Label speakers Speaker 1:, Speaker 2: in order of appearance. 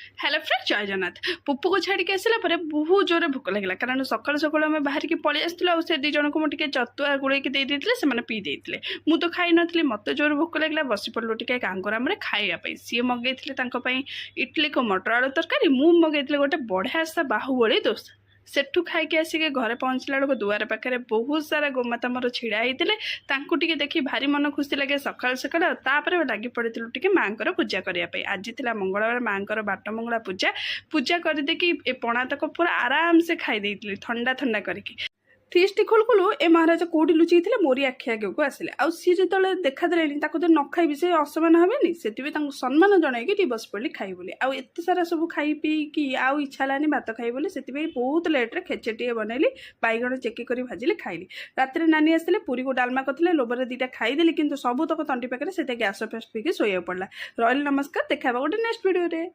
Speaker 1: Hello friend, ଜୟ ଜଗନ୍ନାଥ। ପୁପୁକୁ ଛାଡ଼ିକି ଆସିଲା ପରେ ବହୁତ ଜୋରରେ ଭୋକ ଲାଗିଲା, କାରଣ ସକାଳୁ ସକାଳୁ ଆମେ ବାହାରିକି ପଳେଇ ଆସିଥିଲୁ। ଆଉ ସେ ଦୁଇ ଜଣଙ୍କୁ ମୁଁ ଟିକେ ଛତୁଆ ଗୋଳେଇକି ଦେଇ ଦେଇଥିଲେ, ସେମାନେ ପିଇ ଦେଇଥିଲେ। ମୁଁ ତ ଖାଇନଥିଲି, ମୋତେ ଜୋରେ ଭୋକ ଲାଗିଲା। ବସି ପଡ଼ିଲୁ ଟିକେ ଗାଙ୍ଗୁରାମରେ ଖାଇବା ପାଇଁ। ସିଏ ମଗେଇଥିଲେ ତାଙ୍କ ପାଇଁ ଇଡ଼ଲିକୁ ମଟର ଆଳୁ ତରକାରୀ, ମୁଁ ମଗେଇଥିଲି ଗୋଟେ ବଢ଼ିଆ ସା ବାହୁବଳି ଦୋସା। ସେଠୁ ଖାଇକି ଆସିକି ଘରେ ପହଞ୍ଚିଲା ବେଳକୁ ଦୁଆର ପାଖରେ ବହୁତ ସାରା ଗୋମାତା ମୋର ଛିଡ଼ା ହେଇଥିଲେ। ତାଙ୍କୁ ଟିକେ ଦେଖି ଭାରି ମନ ଖୁସି ଲାଗେ ସକାଳୁ ସକାଳୁ। ଆଉ ତାପରେ ଲାଗି ପଡ଼ିଥିଲୁ ଟିକେ ମାଆଙ୍କର ପୂଜା କରିବା ପାଇଁ। ଆଜି ଥିଲା ମଙ୍ଗଳବାର, ମାଆଙ୍କର ବାଟ ମଙ୍ଗଳା ପୂଜା। ପୂଜା କରିଦେଇକି ଏ ପଣା ତକ ପୁରା ଆରାମସେ ଖାଇ ଦେଇଥିଲି ଥଣ୍ଡା ଥଣ୍ଡା କରିକି। ଫ୍ରିଜଟି ଖୋଲୁ ଖୋଲୁ ଏ ମହାରାଜା କୋଉଠି ଲୁଚିକି ମୋରି ଆଖି ଆଗକୁ ଆସିଲେ। ଆଉ ସିଏ ଯେତେବେଳେ ଦେଖାଦେଲେଣି, ତାକୁ ଯଦି ନ ଖାଇବି ସେ ଅସମାନ ହେବେନି। ସେଥିପାଇଁ ତାଙ୍କୁ ସମ୍ମାନ ଜଣାଇକି ଟିକେ ବସି ପଡ଼ିଲି ଖାଇ ବୋଲି। ଆଉ ଏତେ ସାରା ସବୁ ଖାଇ ପିଇକି ଆଉ ଇଚ୍ଛା ହେଲାନି ଭାତ ଖାଇ ବୋଲି। ସେଥିପାଇଁ ବହୁତ ଲେଟ୍ରେ ଖେଚେଡ଼ି ଟିକେ ବନେଇଲି, ବାଇଗଣ ଚେକି କରି ଭାଜିଲି, ଖାଇଲି। ରାତିରେ ନାନୀ ଆସିଥିଲେ, ପୁରୀକୁ ଡାଲମା କରିଥିଲେ, ଲୋଭରେ ଦୁଇଟା ଖାଇଦେଲି, କିନ୍ତୁ ସବୁତକ ତଣ୍ଟି ପାଖରେ। ସେଥିରେ ଗ୍ୟାସ୍ ଫ୍ୟାସ୍ ପିଇକି ଶୋଇବାକୁ ପଡ଼ିଲା। ରହିଲି, ନମସ୍କାର। ଦେଖା ହେବା ଗୋଟେ ନେକ୍ସଟ ଭିଡ଼ିଓରେ।